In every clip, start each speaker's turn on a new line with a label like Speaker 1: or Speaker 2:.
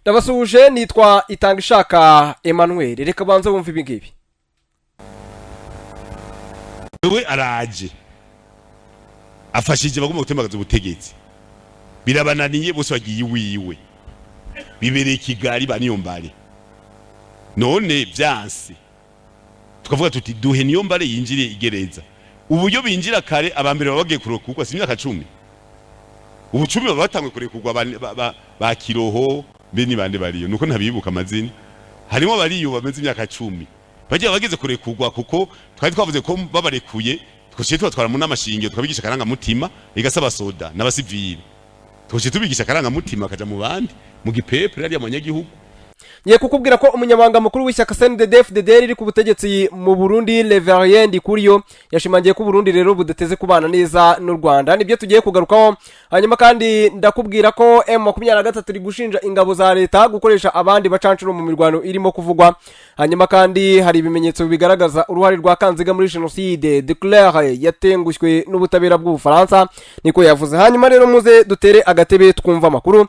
Speaker 1: Ndabasuhuje, nitwa Itanga Ishaka Emmanuel. Reka banze wumve ibi ngibi.
Speaker 2: We araje afashije bagomba gutembagaza ubutegetsi, birabananiye, bose bagiye iwiwe, bibereye Kigali ba Niyombare. None vyanse, tukavuga tuti duhe Niyombare yinjire igereza. Uburyo binjira kare, abambere baba bagiye kurekurwa si imyaka 10, ubu 10 baba batanguye kurekurwa ba Kiroho mbe ni bande bariyo, nuko ntabibuka amazina. Harimo bariyo bamaze imyaka 10 bagiye bageze kurekurwa, kuko twari twavuze ko babarekuye twociye tubatwara mu n'amashingiro, tukabigisha akarangamutima igasaba soda n'abasivile, twociye tubigisha akarangamutima akaja mu bandi mu gipepere hariya mu banyagihugu.
Speaker 1: Ngiye kukubwira ko umunyamabanga mukuru w'ishyaka CNDD-FDD riri ku butegetsi mu Burundi, Reverien Ndikuriyo, yashimangiye ko Burundi rero budateze kubana neza n'u Rwanda. Nibyo tugiye kugarukaho. Hanyuma kandi ndakubwira ko M23 iri gushinja ingabo za leta gukoresha abandi bacancuro mu mirwano irimo kuvugwa. Hanyuma kandi hari ibimenyetso bigaragaza uruhare rwa Kanziga muri jenoside. Duclert yatengushywe n'ubutabera bw'Ubufaransa, niko yavuze. Hanyuma rero muze dutere agatebe twumva amakuru.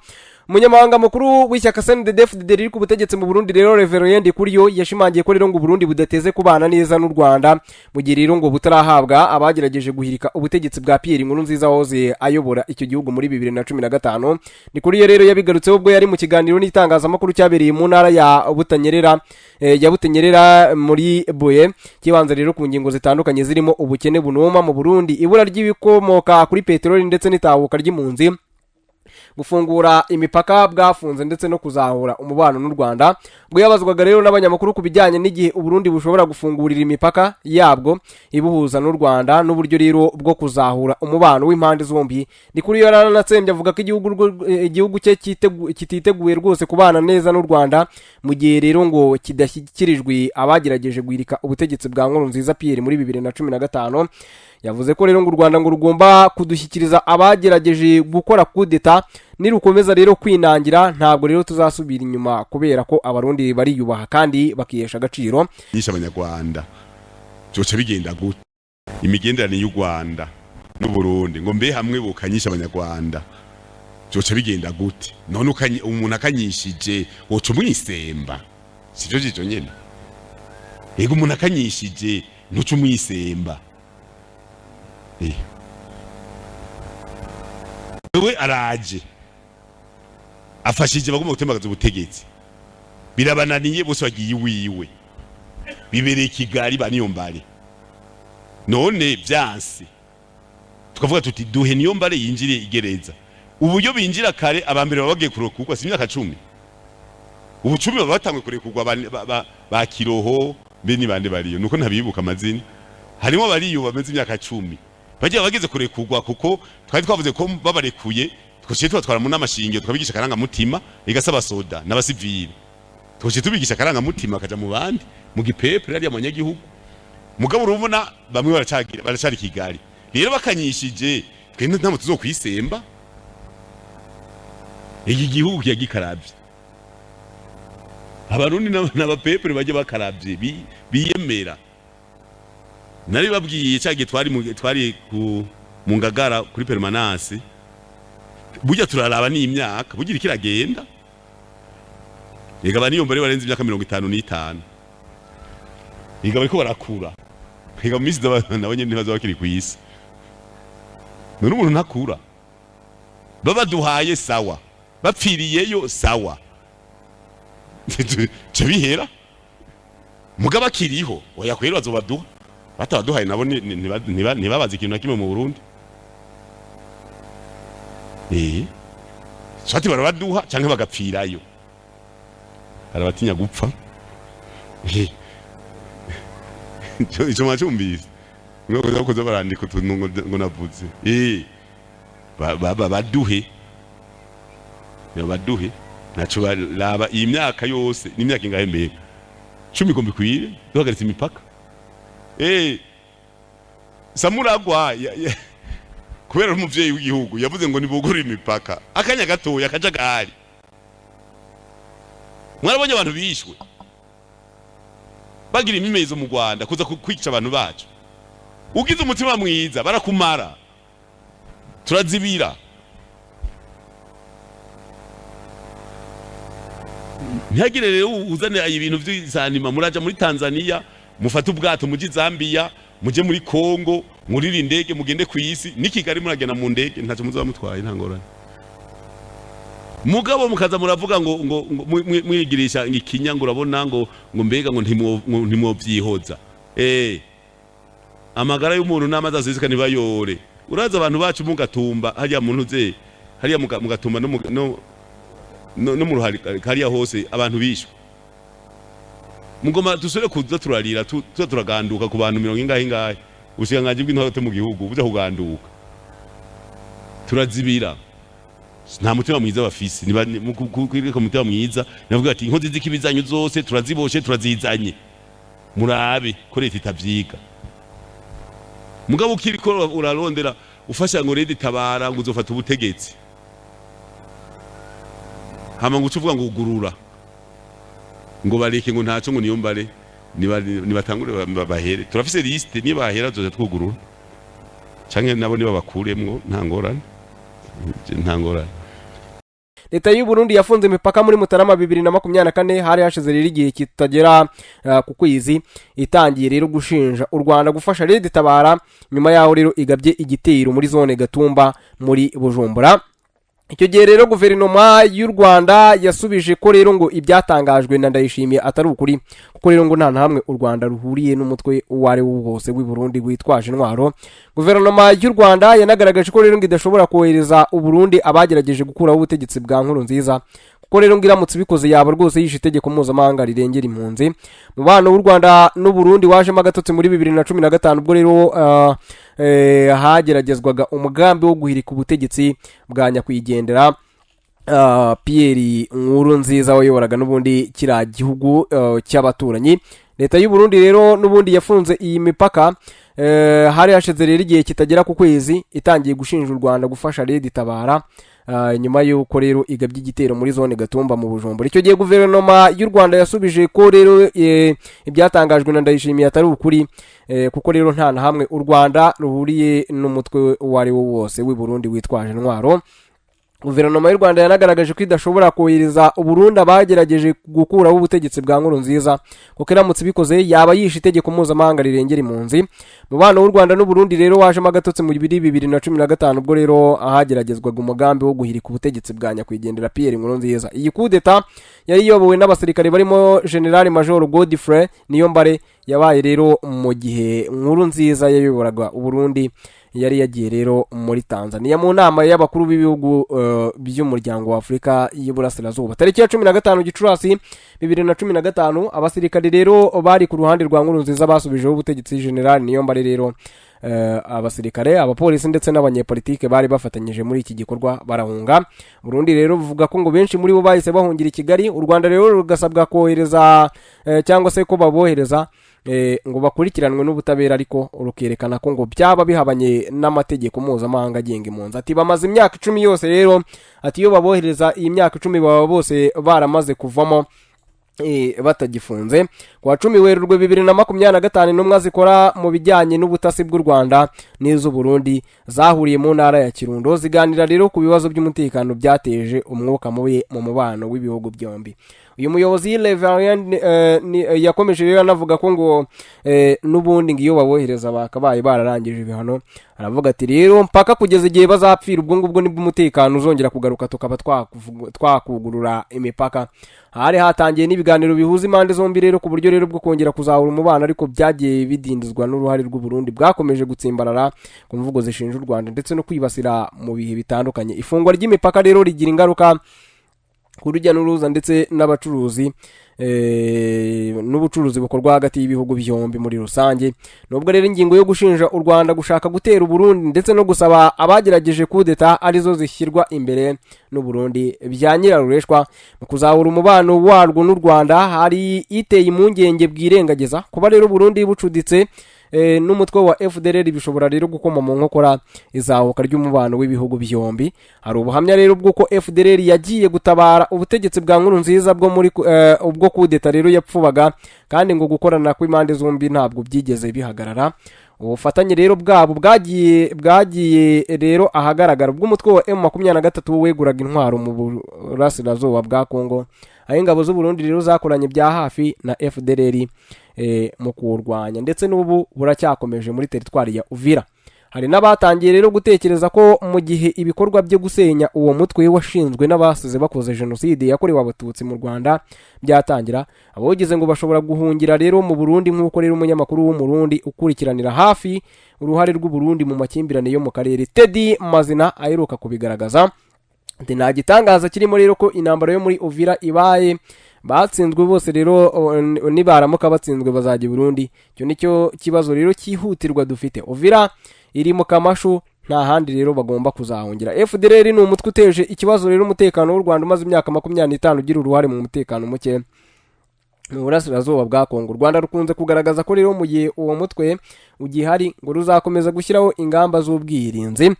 Speaker 1: Umunyamabanga mukuru w'ishyaka CNDD-FDD riri ku butegetsi mu Burundi rero, Reverien Ndikuriyo, yashimangiye ko rero ngo Burundi budateze kubana neza n'u Rwanda mu gihe rero ngo butarahabwa abagerageje guhirika ubutegetsi bwa Pierre Nkurunziza wahoze ayobora icyo gihugu muri 2015. Ndikuriyo rero yabigarutseho ubwo yari mu kiganiro n'itangazamakuru cyabereye mu ntara ya Butanyerera, ya Butenyerera muri Buye, kibanza rero ku ngingo zitandukanye zirimo ubukene bunuma mu Burundi, ibura ry'ibikomoka kuri peteroli ndetse n'itahuka ry'impunzi, gufungura imipaka bwafunze ndetse no kuzahura umubano n'u Rwanda. Ubwo yabazwaga rero n'abanyamakuru ku bijyanye n'igihe Uburundi bushobora gufungurira imipaka yabwo ibuhuza n'u Rwanda n'uburyo rero bwo kuzahura umubano w'impande zombi, Ndikuriyo yaranatsembye avuga ko igihugu cye kititeguye rwose kubana neza n'u Rwanda mu gihe rero ngo kidashyikirijwe abagerageje guhirika ubutegetsi bwa Nkurunziza Pierre muri 2015. Yavuze ko rero ngo u Rwanda ngo rugomba kudushyikiriza abagerageje gukora kudeta. Nirukomeza rero kwinangira, ntabwo rero tuzasubira inyuma, kubera ko Abarundi bariyubaha kandi bakihesha agaciro.
Speaker 2: Nyisha Abanyarwanda byoca bigenda gute? Imigenderanire y'u Rwanda n'Uburundi, ngo mbe hamwe bukanyisha Abanyarwanda byoca bigenda gute? None umuntu akanyishije woca umwisemba? Sivyo jijo nyene? Yego, umuntu akanyishije ntuca umwisemba. We araje afashije bagomba gutembagaza ubutegetsi, birabananiye, bose bagiye iwiwe, bibereye Kigali ba Niyombare. None vyanse, tukavuga tuti duhe Niyombare yinjire igereza. Uburyo binjira kare, abambere baba bagiye kurekurwa si imyaka 10, ubu 10 baba batanguye kurekurwa ba Kiroho mbe ni bande bariyo, nuko ntabibuka amazina. Harimo bariyo bamaze imyaka 10 bagiye bageze kurekurwa, kuko twari twavuze ko babarekuye twociye tubatwara mu n'amashingiro, tukabigisha akarangamutima igasaba soda n'abasivile, twociye tubigisha akarangamutima akaja mu bandi mu gipepere hariya mu banyagihugu. Mugabo urabona bamwe baracagira baracari Kigali rero, bakanyishije twe ntabwo tuzokwisemba. Iki gihugu kiyagikaravye, Abarundi n'abapepere bajya bakaravye biyemera. Nari babwiye cya gihe twari ku mu Ngagara kuri permanence, burya turaraba n'imyaka burya iriko iragenda. Ega baniyombare barenze imyaka 55, ega bariko barakura. Ega mu minsi iza nabo nyene ntibazoba bakiri kw'isi. None umuntu ntakura? Babaduhaye sawa, bapfiriyeyo sawa, ca bihera. Mugabo akiriho oya kwera bazobaduha. Batabaduhaye nabo ntibabaze ikintu na kimwe mu Burundi. Swati barabaduha canke bagapfirayo. Hari abatinya gupfa. Ico mwacumvise ngo kuza barandika utuntu ngo navuze baduhe, baduhe ntaco baraba. Iyi myaka yose ni imyaka ingahe mbega? 10 igomba ikwire duhagaritse imipaka. Samuragwa kubera ari umuvyeyi w'igihugu yavuze ngo nibugure imipaka akanya gatoya akajagari. Mwarabonye abantu bishwe bagira imimezo mu Rwanda kuza kwica abantu bacu. Ugize umutima mwiza barakumara, turazibira. Ntihagire rero uzane ibintu vy'izanima. Muraja muri Tanzania, mufate ubwato muje Zambia, muje muri Congo, murire indege mugende ku isi. Ni Kigali muragenda mu ndege, ntacyo muzoba mutwaye, nta ngorane. Mugabo mukaza muravuga ngo mwigirisha ikinya, ngo urabona ngo mbega ngo ntimwovyihoza. Amagara y'umuntu n'amazi aseseka ntibayore. Uraza abantu bacu mugatumba hariya muntu ze hariya mugatumba no mu ruhari hariya hose abantu bishwe. Mugoma dusubire kuza turarira, tuza turaganduka ku bantu mirongo ingahe ingahe. Ubushikiranganji bw'intwaro mu gihugu buja kuganduka, turazibira. Nta mutima mwiza bafise. Niba kwireka umutima mwiza, navuga ati inkozi z'ikibi zanyu zose turaziboshe, turazizanye, murabe ko leta itavyiga. Mugabo ukiriko urarondera ufasha ngo leta itabara, ngo uzofata ubutegetsi, hama ngo uce uvuga ngo ugurura, ngo bareke, ngo ntaco, ngo niyo mbare nibatangure bahere. Turafise liste, nibahera tuzoca twugurura, canke nabo nibabakuremwo, nta ngorane, nta ngorane.
Speaker 1: Leta y'u Burundi yafunze imipaka muri Mutarama 2024. Hari hashize rero igihe kitagera ku kwezi itangiye rero gushinja u Rwanda gufasha RED Tabara, nyuma yaho rero igabye igitero muri zone Gatumba muri Bujumbura. Icyo gihe rero guverinoma y'u Rwanda yasubije ko rero ngo ibyatangajwe na Ndayishimiye atari ukuri, kuko rero ngo nta na hamwe u Rwanda ruhuriye n'umutwe uwo ari wo wose w'i Burundi witwaje intwaro. Guverinoma y'u Rwanda yanagaragaje ko rero ngo idashobora kohereza u Burundi abagerageje gukuraho ubutegetsi bwa Nkurunziza, kuko rero ngo iramutse ibikoze yaba rwose yishe itegeko mpuzamahanga rirengera impunzi. Umubano w'u Rwanda n'u Burundi wajemo agatotsi muri 2015, ubwo rero hageragezwaga umugambi wo guhirika ubutegetsi bwa nyakwigendera Pierre Nkurunziza wayoboraga n'ubundi kiriya gihugu cy'abaturanyi. Leta y'u Burundi rero n'ubundi yafunze iyi mipaka. Hari hashize rero igihe kitagera ku kwezi itangiye gushinja u Rwanda gufasha RED Tabara, nyuma y'uko rero igabye igitero muri zone Gatumba mu Bujumbura. Icyo gihe guverinoma y'u Rwanda yasubije ko rero ibyatangajwe na Ndayishimiye atari ukuri, kuko rero nta na hamwe u Rwanda ruhuriye n'umutwe uwo ari wo wose w'i Burundi witwaje intwaro. Guverinoma y'u Rwanda yanagaragaje ko idashobora kohereza Uburundi abagerageje gukuraho ubutegetsi bwa Nkurunziza, kuko iramutse ibikoze yaba yishe itegeko mpuzamahanga rirengera impunzi. Mubano w'u Rwanda n'Uburundi rero wajemo agatotsi muri 2015, ubwo rero hageragezwaga umugambi wo guhirika ubutegetsi bwa nyakwigendera Pierre Nkurunziza. Iyi kudeta yari iyobowe n'abasirikare barimo General Major Godfrey Niyombare. Yabaye rero mu gihe Nkurunziza yayoboraga Uburundi yari yagiye rero muri Tanzania mu nama y'abakuru b'ibihugu by'Umuryango wa Afurika y'Iburasirazuba. Tariki ya 15 Gicurasi 2015, abasirikare rero bari ku ruhande rwa Nkurunziza basubijeho ubutegetsi General Niyombare. Rero abasirikare, abapolisi ndetse n'abanyepolitike bari bafatanyije muri iki gikorwa barahunga. Burundi rero buvuga ko ngo benshi muri bo bahise bahungira i Kigali. U Rwanda rero rugasabwa kohereza cyangwa se ko babohereza ngo bakurikiranwe n'ubutabera, ariko rukerekana ko ngo byaba bihabanye n'amategeko mpuzamahanga agenga impunzi. Ati bamaze imyaka 10 yose rero, ati iyo babohereza iyi myaka 10 baba bose baramaze kuvamo batagifunze. Ku wa 10 Werurwe 2025, intumwa zikora mu bijyanye n'ubutasi bw'u Rwanda n'iz'u Burundi zahuriye mu ntara ya Kirundo, ziganira rero ku bibazo by'umutekano byateje umwuka mubi mu mubano w'ibihugu byombi. Uyu muyobozi Reverien yakomeje rero anavuga ko ngo n'ubundi ngo iyo babohereza bakabaye bararangije ibihano. Aravuga ati rero mpaka kugeza igihe bazapfira, ubwo ngubwo nibwo umutekano uzongera kugaruka, tukaba twakugurura imipaka. Hari hatangiye n'ibiganiro bihuza impande zombi rero ku buryo rero bwo kongera kuzahura umubano, ariko byagiye bidindizwa n'uruhare rw'u Burundi bwakomeje gutsimbarara ku mvugo zishinja u Rwanda ndetse no kwibasira mu bihe bitandukanye. Ifungwa ry'imipaka rero rigira ingaruka ku rujya n'uruza ndetse n'abacuruzi n'ubucuruzi bukorwa hagati y'ibihugu byombi muri rusange. Nubwo rero ingingo yo gushinja u Rwanda gushaka gutera Uburundi ndetse no gusaba abagerageje kudeta arizo zishyirwa imbere n'Uburundi bya nyirarureshwa mu kuzahura umubano warwo n'u Rwanda, hari iteye impungenge bwirengagiza kuba rero Burundi bucuditse n'umutwe wa FDLR, bishobora rero gukoma mu nkokora izahuka ry'umubano w'ibihugu byombi. Hari ubuhamya rero bw'uko FDLR yagiye gutabara ubutegetsi bwa Nkurunziza bwo muri ubwo kudeta rero yapfubaga, kandi ngo gukorana kw'impande zombi ntabwo byigeze bihagarara. Ubufatanye rero bwabo bwagiye rero ahagaragara ubwo umutwe wa M23 weguraga intwaro mu burasirazuba bwa Kongo. Aho ingabo z'u Burundi rero zakoranye bya hafi na FDLR mu kuwurwanya, ndetse n'ubu buracyakomeje muri teritwari ya Uvira. Hari n'abatangiye rero gutekereza ko mu gihe ibikorwa byo gusenya uwo mutwe washinzwe n'abasize bakoze jenoside yakorewe Abatutsi mu Rwanda byatangira, abawugize ngo bashobora guhungira rero mu Burundi, nk'uko rero umunyamakuru w'Umurundi ukurikiranira hafi uruhare rw'u Burundi mu makimbirane yo mu karere, Teddy Mazina, aheruka kubigaragaza. Ati nta gitangaza kirimo rero ko intambara yo muri Uvira ibaye, batsinzwe bose rero nibaramuka batsinzwe bazajya i Burundi. Icyo nicyo kibazo rero cyihutirwa dufite. Uvira iri mu kamashu, nta handi rero bagomba kuzahungira. FDLR ni umutwe uteje ikibazo rero umutekano w'u Rwanda, umaze imyaka 25 ugira uruhare mu mutekano muke mu burasirazuba bwa Kongo. U Rwanda rukunze kugaragaza ko rero mu gihe uwo mutwe ugihari ngo ruzakomeza gushyiraho ingamba z'ubwirinzi.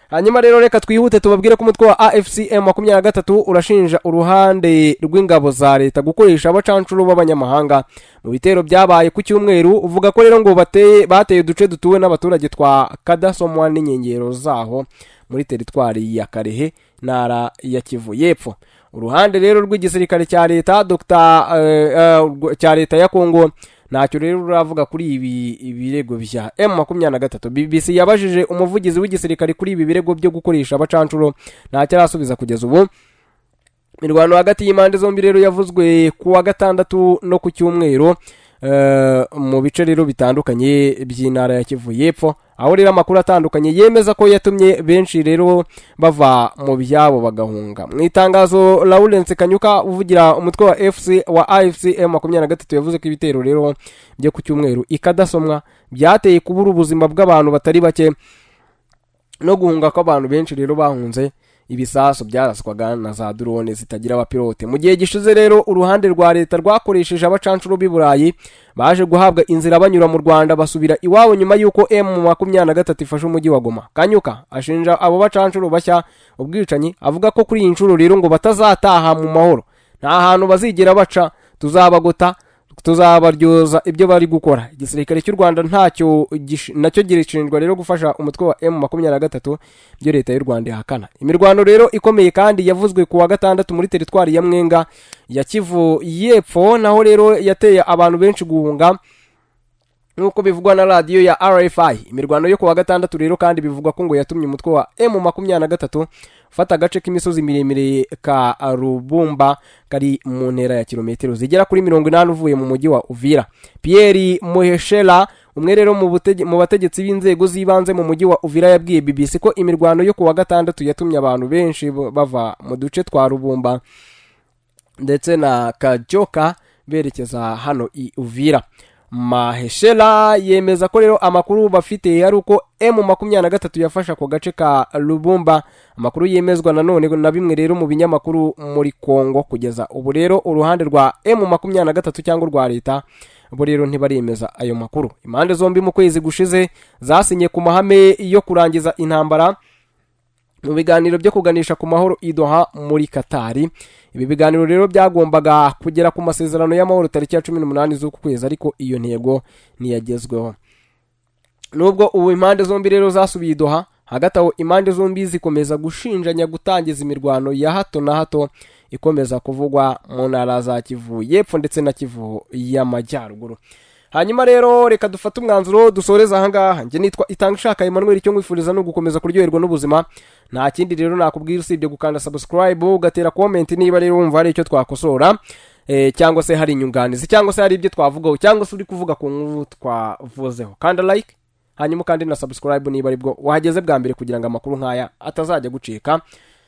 Speaker 1: Hanyuma rero reka twihute tubabwire ko umutwe wa AFC M23 urashinja uruhande rw'ingabo za leta gukoresha abacancuro b'abanyamahanga mu bitero byabaye ku cyumweru. Uvuga ko rero ngo bateye uduce dutuwe n'abaturage twa Kadasomwa n'inkengero zaho muri teritwari ya Kalehe, ntara ya Kivu y'Epfo. Uruhande rero rw'igisirikare cya leta Dr cya leta ya Kongo ntacyo rero ruravuga kuri ibi ibirego bya M23. BBC yabajije umuvugizi w'igisirikare kuri ibi birego byo gukoresha abacancuro, ntacyo arasubiza kugeza ubu. Imirwano hagati y'impande zombi rero yavuzwe ku wa gatandatu no ku cyumweru mu bice rero bitandukanye by'intara ya Kivu y'Epfo, aho rero amakuru atandukanye yemeza ko yatumye benshi rero bava mu byabo bagahunga. Mu itangazo, Lawrence Kanyuka uvugira umutwe wa FC wa AFC M23 yavuze ko ibitero rero byo ku cyumweru ikadasomwa byateye kubura ubuzima bw'abantu batari bake no guhunga kw'abantu benshi rero bahunze ibisasu byaraswaga na za drone zitagira abapilote. Mu gihe gishize rero uruhande rwa leta rwakoresheje abacancuro b'i Burayi baje guhabwa inzira banyura mu Rwanda basubira iwabo nyuma y'uko M23 ifashe umujyi wa Goma. Kanyuka ashinja abo bacancuro bashya ubwicanyi, avuga ko kuri iyi nshuro rero ngo batazataha mu mahoro, nta hantu bazigera baca, tuzabagota, tuzabaryoza ibyo bari gukora. Igisirikare cy'u Rwanda ntacyo nacyo gishinjwa rero gufasha umutwe wa M23, byo leta y'u Rwanda ihakana. Imirwano rero ikomeye kandi yavuzwe ku wa gatandatu muri teritwari ya Mwenga ya Kivu y'Epfo, naho rero yateye abantu benshi guhunga, nk'uko bivugwa na radiyo ya RFI. Imirwano yo ku wa gatandatu rero kandi bivugwa ko ngo yatumye umutwe wa M23 ufata agace k'imisozi miremire ka Rubumba kari mu ntera ya kilometero zigera kuri 80 uvuye mu mujyi wa Uvira. Pierre Muheshera, umwe rero mu bategetsi b'inzego z'ibanze mu mujyi wa Uvira, yabwiye BBC ko imirwano yo ku wa gatandatu yatumye abantu benshi bava mu duce twa Rubumba ndetse na Kajoka berekeza hano i Uvira. Maheshera yemeza ko rero amakuru bafite ari uko M23 yafashe ako gace ka Rubumba, amakuru yemezwa nanone na bimwe rero mu binyamakuru muri Kongo. Kugeza ubu rero uruhande rwa M23 cyangwa urwa leta bo rero ntibaremeza ayo makuru. Impande zombi mu kwezi gushize zasinye ku mahame yo kurangiza intambara mu biganiro byo kuganisha ku mahoro i Doha muri Katari. Ibi biganiro rero byagombaga kugera ku masezerano y'amahoro tariki ya 18 z'uku kwezi, ariko iyo ntego ntiyagezweho, nubwo ubu impande zombi rero zasubiye i Doha. Hagati aho impande zombi zikomeza gushinjanya gutangiza imirwano ya hato na hato ikomeza kuvugwa mu ntara za Kivu y'Epfo ndetse na Kivu y'Amajyaruguru. Hanyuma rero reka dufate umwanzuro dusoreze ahangaha. Njye nitwa Itanga Ishaka Emmanuel. Icyo nkwifuriza ni ugukomeza kuryoherwa n'ubuzima. Nta kindi rero nakubwira usibye gukanda subscribe, ugatera comment niba rero wumva hari icyo twakosora, cyangwa se hari inyunganizi, cyangwa se hari ibyo twavugaho, cyangwa se uri kuvuga ku nkuru twavuzeho. Kanda like, hanyuma kandi na subscribe niba aribwo wahageze bwa mbere, kugira ngo amakuru nk'aya atazajya gucika.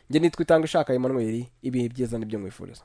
Speaker 1: Njye nitwa Itanga Ishaka Emmanuel. Ibihe byiza nibyo nkwifuriza.